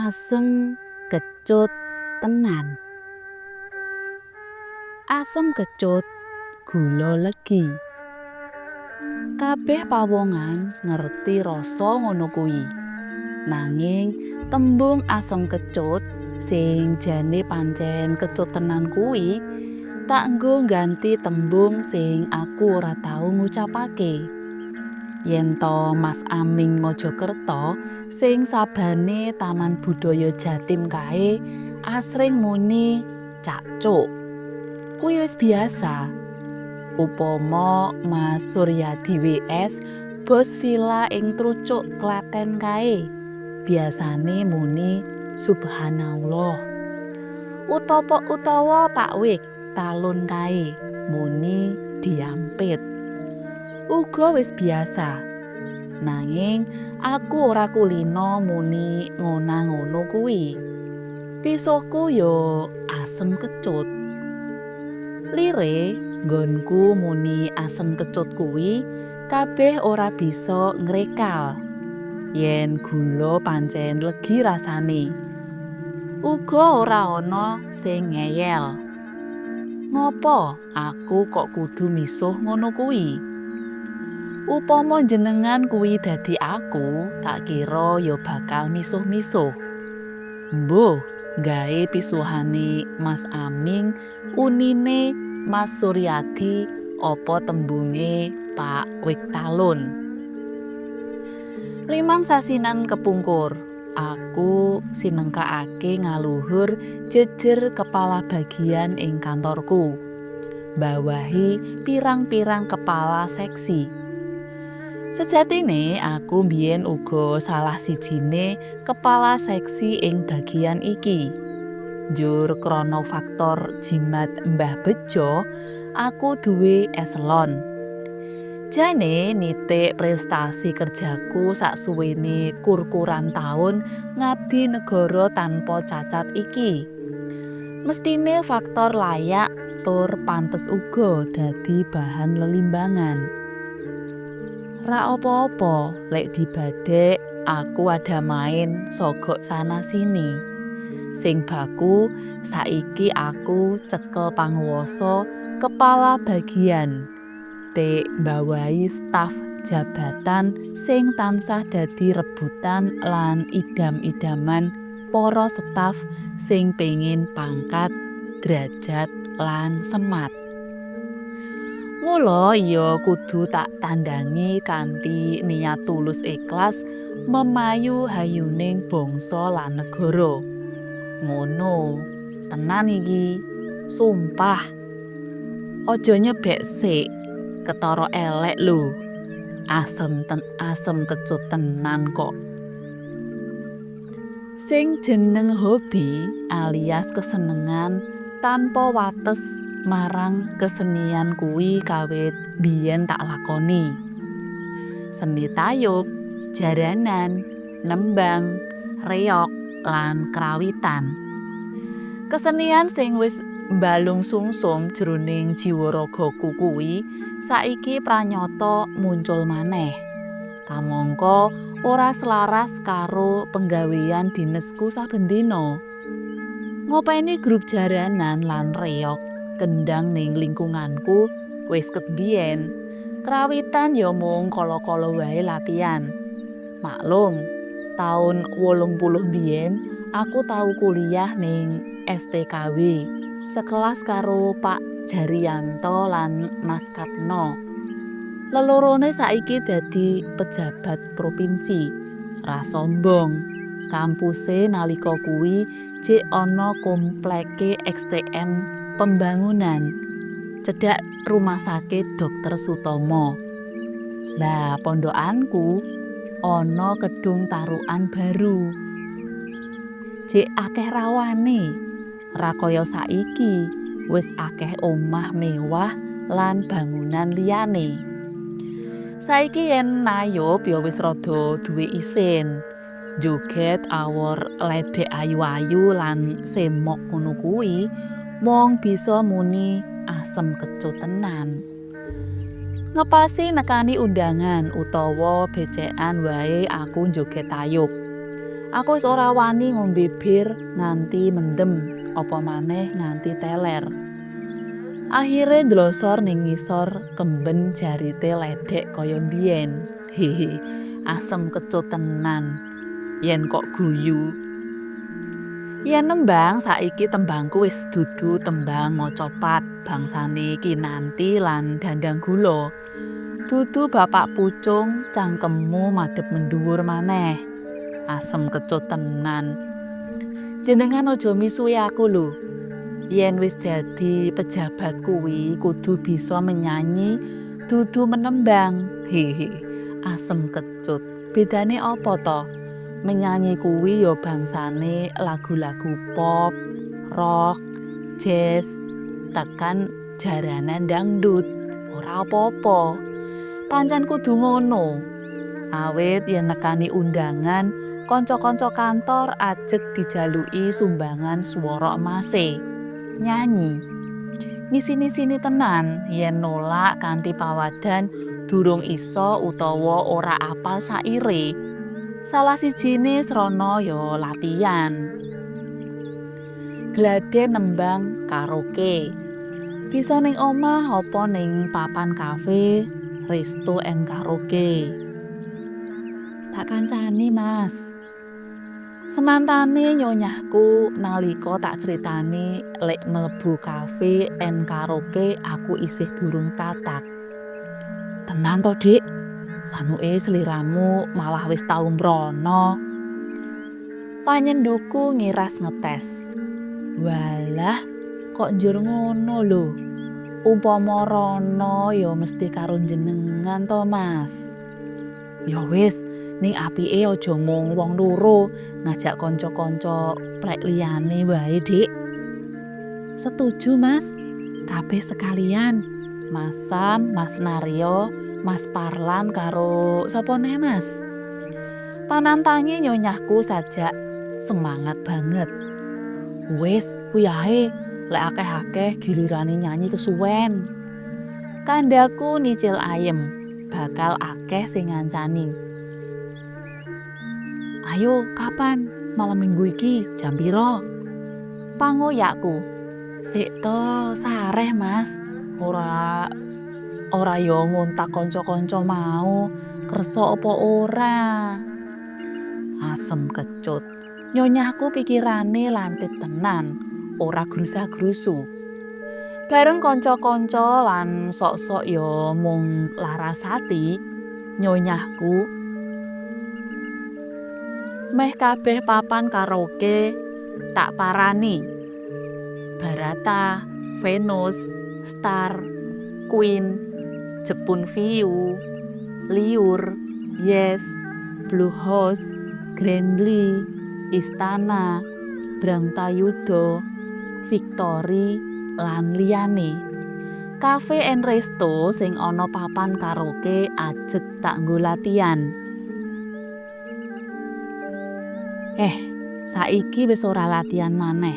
Asem kecut tenan. Asem kecut gula legi. Kabeh pawongan ngerti rasa ngono kuwi. Nanging tembung asem kecut sing jane pancen kecut tenan kuwi tak nggo ngganti tembung sing aku ora tau ngucapake. Yen to Mas Aming Mojokerto sing sabane Taman Budaya Jatim kae asring muni cakcuk. Kuwi wis biasa. Upama Mas Suryadi WS bos villa ing Trucuk Klaten kae biasane muni subhanallah. Utawa utawa Pak Wik Talun kae muni diampit. Uga wis biasa. Nanging aku ora kulino muni ngona-ngono kuwi. Pisuhku yo asem kecut. Lire nggonku muni asem kecut kuwi kabeh ora bisa ngrekal. Yen gula pancen legi rasane. Uga ora ana sing ngeyel. Ngopo aku kok kudu misuh ngono kuwi? Upama jenengan kuwi dadi aku, tak kira ya bakal misuh-misuh. Mbuh, gawe pisuhane Mas Aming, unine Mas Suryadi apa tembunge Pak Wiktalun. 5 sasinan kepungkur, aku sinengkakake ngaluhur jejer kepala bagian ing kantorku. Mbawahi pirang-pirang kepala seksi. Sejatine aku mbiyen uga salah sijine kepala seksi ing bagian iki. Njur krana faktor jimat Mbah Bejo, aku duwe eselon. Jane nitik prestasi kerjaku saksuwene kur-kuran taun ngabdi negara tanpa cacat iki. Mestine faktor layak tur pantes uga dadi bahan lelimbangan. Ra apa-apa lek dibadhek aku ada main sogok sana sini. Sing baku saiki aku cekel panguwasa kepala bagian. Tik mbawahi staf jabatan sing tansah dadi rebutan lan idam-idaman para staf sing pengin pangkat, derajat lan semat. Mula ya kudu tak tandangi kanthi niat tulus ikhlas memayu hayuning bangsa lan negara. Ngono, tenan iki. Sumpah. Aja nyebek sik, ketara elek lho. Asem ten asem kecut tenan kok. Sing jeneng hobi alias kesenengan tanpa wates marang kesenian kuwi kawit biyen tak lakoni. Seni tayub, jaranan, nembang, reog, lan krawitan. Kesenian sing wis mbalung sungsum jroning jiwa ragaku kuwi saiki pranyata muncul maneh. Kamangka ora selaras karo penggawean dinesku saben dina. Ngopeni grup jaranan lan reog kendang ning lingkunganku wis ket biyen. Krawitan ya mung kala-kala wae latihan. Maklum, taun 80 biyen aku tau kuliah ning STKW, sekelas karo Pak Jarianto lan Mas Katno. Lelorone saiki dadi pejabat propinsi. Ra sombong. Kampuse nalika kuwi jek ana kompleke STM Pembangunan, cedhak Rumah Sakit Dr. Sutomo. Lah pondokanku ana Kedung Tarukan Baru. Jek akeh rawane. Ra kaya saiki, wis akeh omah mewah lan bangunan liyane. Saiki yen nayub ya wis rada duwe isin. Joget awor ledek ayu-ayu lan semok ngono kuwi mung bisa muni asem kecut tenan. Ngepasi nekani undangan utawa becekan wae aku njoget tayub. Aku wis ora wani ngombe bir nganti mendem, apa maneh nganti teler. Akhire ndlosor ning ngisor kemben jarite ledhek kaya mbiyen. Hehe, asem kecut tenan. Yen kok guyu. Yen nembang saiki tembangku wis dudu tembang macapat bangsane Kinanti lan Dandang Gula. Dudu Bapak Pucung cangkemmu madhep mendhuwur maneh. Asem kecut tenan. Jenengan aja misuhi aku lho. Yen wis dadi pejabat kuwi kudu bisa menyanyi, dudu menembang. Hehe, asem kecut. Bedane apa to? Menyanyi kuwi ya bangsane lagu-lagu pop, rock, jazz, tekan jaranan dangdut. Ora apa-apa. Pancen kudu ngono. Awit yen nekani undangan, kanca-kanca kantor ajeg dijaluki sumbangan swara emase. Nyanyi. Ngisini-sini tenan yen nolak kanthi pawadan durung iso utawa ora apal saire. Salah sijine srana ya latihan. Gladen nembang karaoke. Bisa ning omah apa ning papan kafe, resto and karaoke. Tak kancani, Mas. Semantane nyonyahku nalika tak critani lek mlebu kafe and karaoke aku isih durung tatak. Tenan to, Dik? Sanuke sliramu malah wis tau mrono. Panyenduku ngiras ngetes. Walah, kok njur ngono lho. Umpama rono ya mesti karo jenengan to, Mas. Ya wis, ning apike aja mung wong loro, ngajak kanca-kanca plek liyane wae, Dik. Setuju, Mas. Kabeh sekalian. Mas Sam, Mas Naryo, Mas Parlan karo sapa neh, Mas? Panantange nyonyahku sajak semangat banget. Wis, kuwi ae. Lek akeh-akeh gilirane nyanyi kesuwen. Kandhaku nicil ayem, bakal akeh sing ngancani. Ayo, kapan? Malam Minggu iki jam piro? Pangoyakku. Sik to, sareh, Mas. Ora ora yo ngontak kanca-kanca mau, kersa apa ora? Asem kecut. Nyonyahku pikirane lantip tenan, ora grusa-grusu. Bareng kanca-kanca lan sok-sok ya mung Larasati, nyonyahku meh kabeh papan karaoke tak parani. Barata, Venus, Star, Queen, Jepun View, Liur, Yes, Blue House, Grandly, Istana, Brangtayuda, Victory, lan liyane. Kafe and resto sing ana papan karaoke ajeg tak nggo latihan. Saiki wis ora latihan maneh.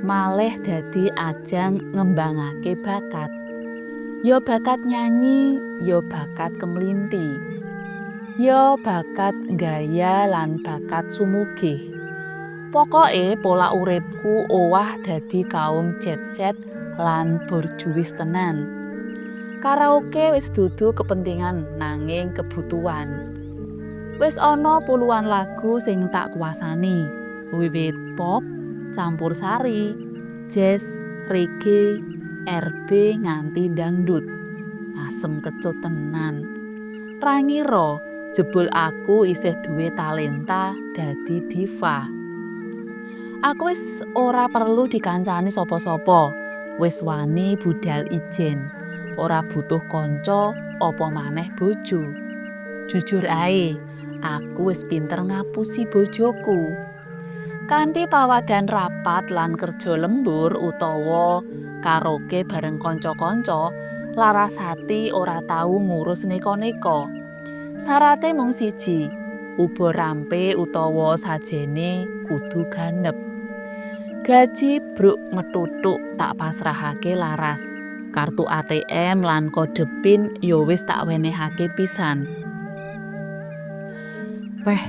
Malih dadi ajang ngembangake bakat. Ya bakat nyanyi, ya bakat kemlinthi. Ya bakat gaya lan bakat sumugih. Pokoke pola uripku owah dadi kaum jet set lan borjuis tenan. Karaoke wis dudu kepentingan nanging kebutuhan. Wis ana puluhan lagu sing tak kuasani, wiwit pop, campur sari, jazz, reggae, RB nganti dangdut. Asem kecut tenan. Ra ngira jebul aku isih duwe talenta dadi diva. Aku wis ora perlu dikancani sapa-sapa, wis wani budal ijen. Ora butuh kanca apa maneh bojo. Jujur ae, aku wis pinter ngapusi bojoku. Kanthi pawadan rapat lan kerja lembur utawa karaoke bareng kanca-kanca, Larasati ora tau ngurus neka-neka. Sarate mung siji, uba rampe utawa sajene kudu ganep. Gaji bruk methuthuk tak pasrahake Laras. Kartu ATM lan kode PIN ya wis tak wenehake pisan. Weh,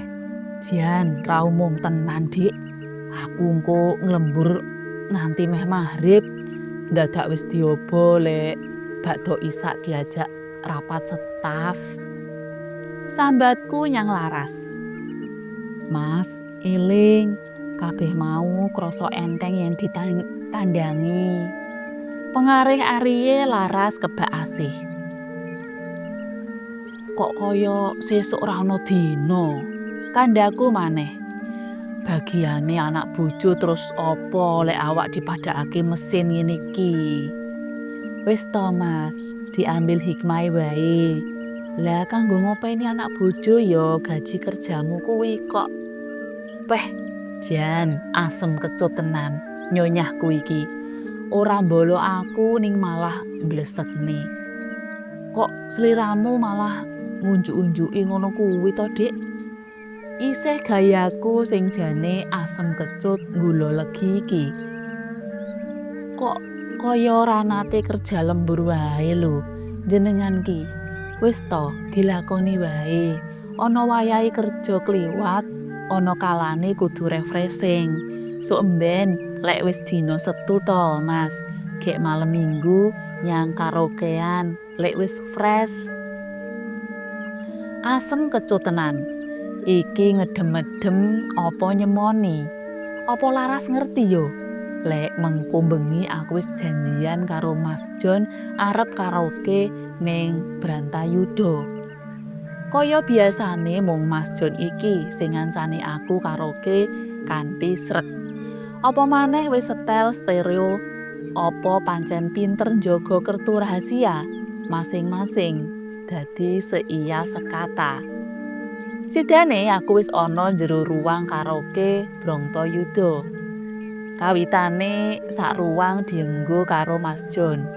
Jan, ra umum tenan, Dik. Aku engko nglembur nganti meh maghrib. Dadak wis diobo lek bakdo isak diajak rapat staf. Sambatku nyang Laras. Mas, eling kabeh mau krasa enteng yen ditandangi. Pengarih ariye Laras kebak asih. Kok kaya sesuk ora ana dina. Kandhaku maneh. Bagiane anak bojo terus apa lek awak dipadhakake mesin ngene iki. Wis to, Mas, diambil hikmahe wae. Lah kanggo ngopeni anak bojo ya gaji kerjamu kuwi kok. Peh, jan asem kecut tenan nyonyahku iki. Ora mbolo aku ning malah mblesekne. Kok sliramu malah ngunjuk-unjuki ngono kuwi to, Dik? Isih gayaku sing jane asem kecut gula legi iki. Kok kaya ora nate kerja lembur wae lho jenengan ki. Wis to, dilakoni wae. Ana wayahe kerja kliwat, ana kalane kudu refreshing. Sok mben lek wis dina Setu to, Mas. Gek malem Minggu nyang karaokean lek wis fresh. Asem kecut tenan. Iki ngedem-edem apa nyemoni? Apa Laras ngerti yo? Lek mengko bengi aku wis janjian karo Mas John arep karaoke ning Brantayuda. Kaya biasane mung Mas John iki sing ngancani aku karaoke kanthi sreg. Apa maneh wis setel stereo, apa pancen pinter njaga kertu rahasia masing-masing dadi seiya sekata. Sidane aku wis ana jero ruang karaoke Brantayuda. Kawitane sak ruang dienggo karo Mas John.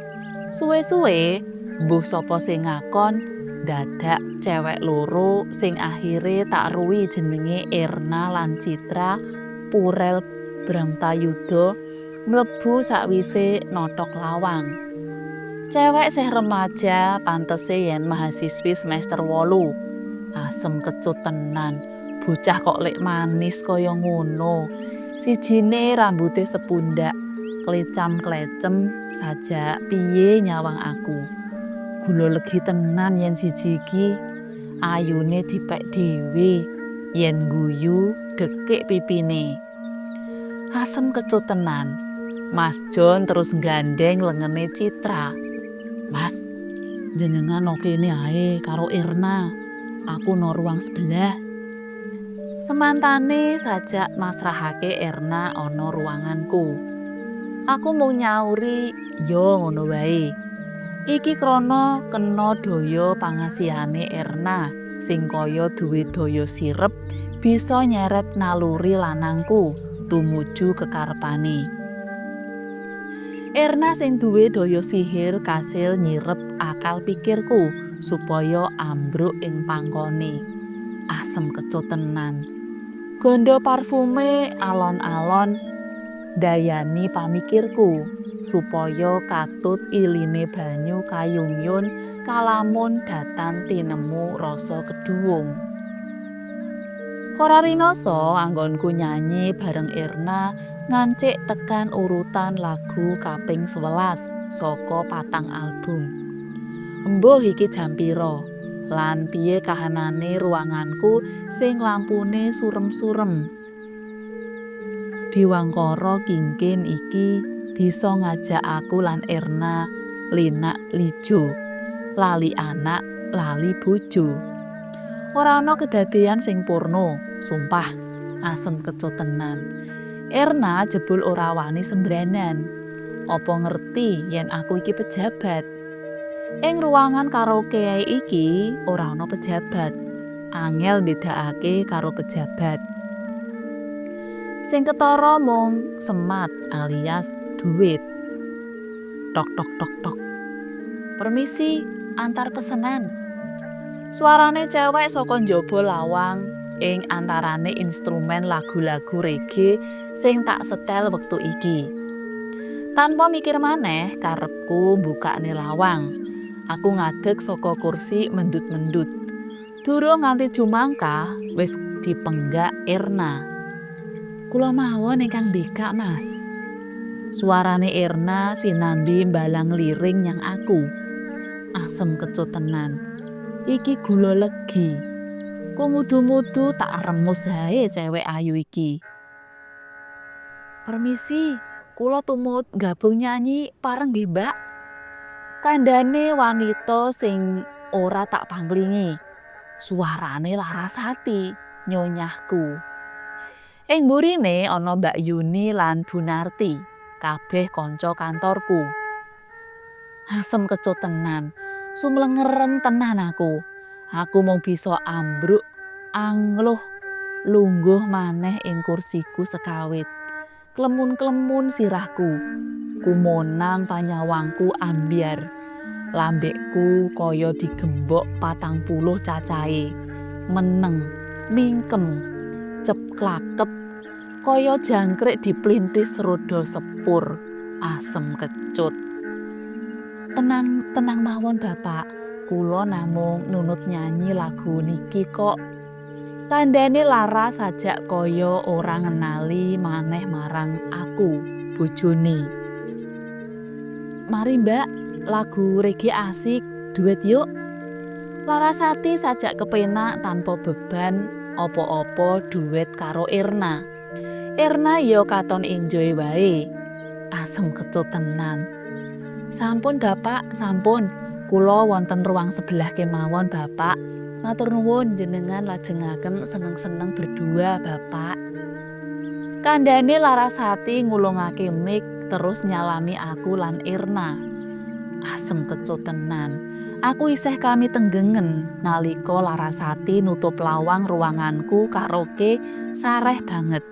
Suwe-suwe mbuh sapa sing ngakon dadak cewek loro sing akhire tak ruwi jenenge Erna lan Citra Purel Brantayuda mlebu sakwise nothok lawang. Cewek sih remaja, pantese yen mahasiswi semester 8. Asem kecut tenan, bocah kok lek manis kaya ngono. Sijine rambute sepundak, klecam-klecem sajak piye nyawang aku. Gula legi tenan yen siji iki, ayune dipek dhewe, yen guyu dekik pipine. Asem kecut tenan. Mas John terus nggandeng lengene Citra. "Mas, jenengan no kene ae karo Erna. Aku no ruang sebelah." Semantane sajak masrahake Erna ana ruanganku. Aku mung nyauri ya ngono wae. Iki krana kena daya pangasihane Erna sing kaya duwe daya sirep bisa nyeret naluri lanangku tumuju kekarepane. Erna sing duwe daya sihir kasil nyirep akal pikirku supaya ambruk ing pangkone. Asem kecut tenan. Gondo parfume alon-alon ndayani pamikirku supaya katut iline banyu kayumyun kalamun datan tinemu rasa keduwung. Ora rinasa anggonku nyanyi bareng Erna ngancik tekan urutan lagu kaping 11 saka 4 album. Embuh iki jam pira? Lan piye kahanane ruanganku sing lampune surem-surem. Diwangkara kingkin iki bisa ngajak aku lan Erna linak lijo, lali anak, lali bojo. Ora ana kedadean sing purna, sumpah, asem kecut tenan. Erna jebul ora wani sembranan. Apa ngerti yen aku iki pejabat? Ing ruangan karaoke iki ora ana pejabat. Angel mbedakake karo pejabat. Sing ketara mung semat alias duit. Tok tok tok tok. "Permisi, antar pesenan." Suarane cewek saka njaba lawang ing antarane instrumen lagu-lagu reggae sing tak setel wektu iki. Tanpa mikir maneh, karepku mbukakne lawang. Aku ngadeg saka kursi mendut-mendut. Durung nganti jumangkah, Wis dipenggak Erna. Kula mawon ingkang mbikak, Mas. Suarane Erna sinambi mbalang liring nyang aku. Asem kecut tenan. Iki gula legi. Ku mudu-mudu tak remus hae cewek ayu iki. Permisi, kula tumut gabung nyanyi pareng nggih, Mbak. Kandhane wanita sing ora tak panglingi. Suarane Larasati, nyonyahku. Ing mburine ana Mbak Yuni lan Bu Narti, kabeh kanca kantorku. Asem kecut tenan, sumlengeren tenan aku. Aku mung bisa ambruk, angluh, lungguh maneh ing kursiku sekawit. Klemun-klemun sirahku, kumonang panyawangku ambyar. Lambekku kaya digembok 40 cacahe. Meneng, mingkem, cep klakep, kaya jangkrik diplintis roda sepur. Asem kecut. Tenang, tenang mawon, Bapak. Kula namung nunut nyanyi lagu niki kok. Kandhane Lara sajak kaya ora ngenali maneh marang aku, bojone. Mari, Mbak, lagu reggae asik, duet yuk. Larasati sajak kepenak tanpa beban apa-apa duet karo Erna. Erna ya katon enjoy wae. Asem kecut tenan. Sampun, Bapak, sampun. Kula wonten ruang sebelah kemawon, Bapak. Matur nuwun jenengan lajengaken seneng-seneng berdua, Bapak. Kandhane Larasati ngulungake mic terus nyalami aku lan Erna. Asem kecut tenan. Aku isih kami tenggengen nalika Larasati nutup lawang ruanganku karaoke sareh banget.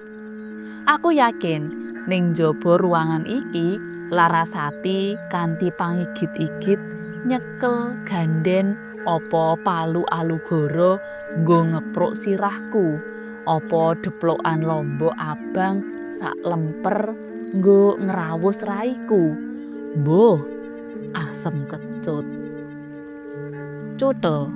Aku yakin ning njaba ruangan iki Larasati kanthi pangigit-igit nyekel ganden apa palu alugoro nggo ngepruk sirahku, apa deplokan lombok abang sak lemper nggo ngrawus raiku. Mbuh, asem kecut. Cuthel.